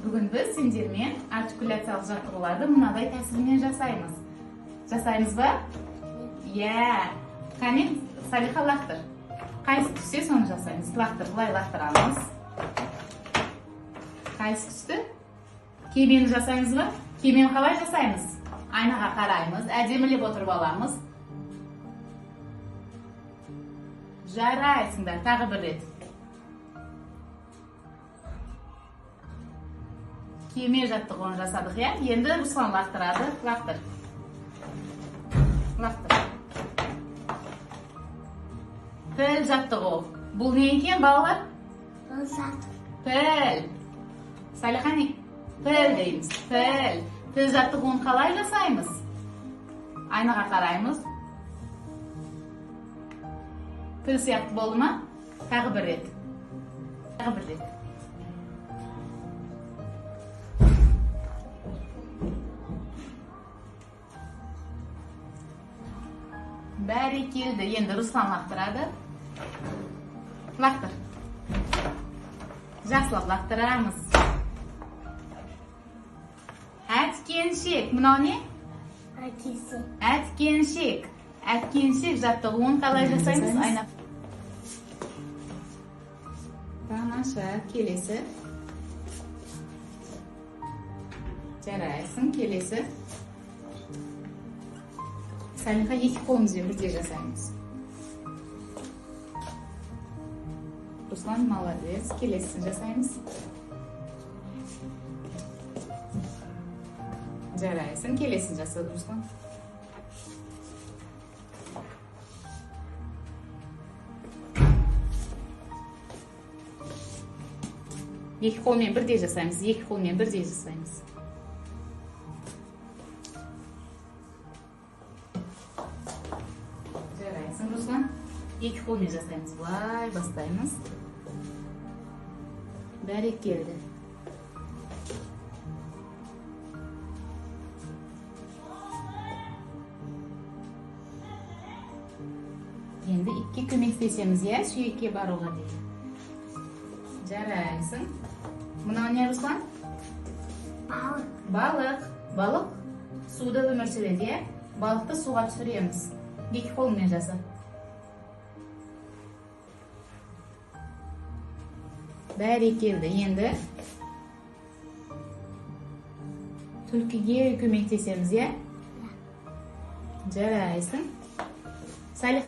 Бүгін біз сендермен артикуляциялық жаттығуларды мынадай тәсілмен жасаймыз. Жасаймыз ба? Иә. Қане, Салиха, лақтыр. Қайсы түссе соны жасаймыз. Лақтыр, былай лақтырамыз. Қайсы түсті? Кемені жасаймыз ба? Кемені қалай жасаймыз? Айнаға қараймыз, әдемілеп отырып аламыз. Жарайсыңдар, тағы бір рет. Кеме жаттығуын жасадық, иә? Енді Руслан лақтырады. Лақтыр. Лақтыр. Піл жаттығу. Бұл не екен, балалар? Піл. Салиха, не? Піл дейміз. Піл. Піл жаттығуын қалай жасаймыз? Айнаға қараймыз. Піл сияқты болды ма? Тағы бір рет. Тағы бір рет. Бәрекелді. Енді Руслан лақтырады. Лақтыр. Жақсылап лақтырамыз. Әткеншек. Мынау не? Әкесі. Әткеншек. Әткеншек жаттығуын қалай жасаймыз? Айна. Тамаша, келесі. Жарайсың, келесі. Салиха, екі қолымызбен бірдей жасаймыз. Руслан, молодец. Келесісін жасаймыз. Жарайсың, келесін жаса, Руслан. Екі қолмен бірдей жасаймыз, екі қолмен бірдей жасаймыз. Жарайсың, Руслан. Екі қолмен жасаймыз. Былай бастаймыз. Бәрекелді. Енді итке көмектесеміз, иә, сүйекке баруға дейді. Жарайсың. Мынау не, Руслан? Балық. Балық. Балық суда өмір сүреді, иә? Балықты суға түсіреміз. Екі қолыңмен жаса. Бәрекелді. Енді түлкіге көмектесеміз, иә? Жарайсың. Салих.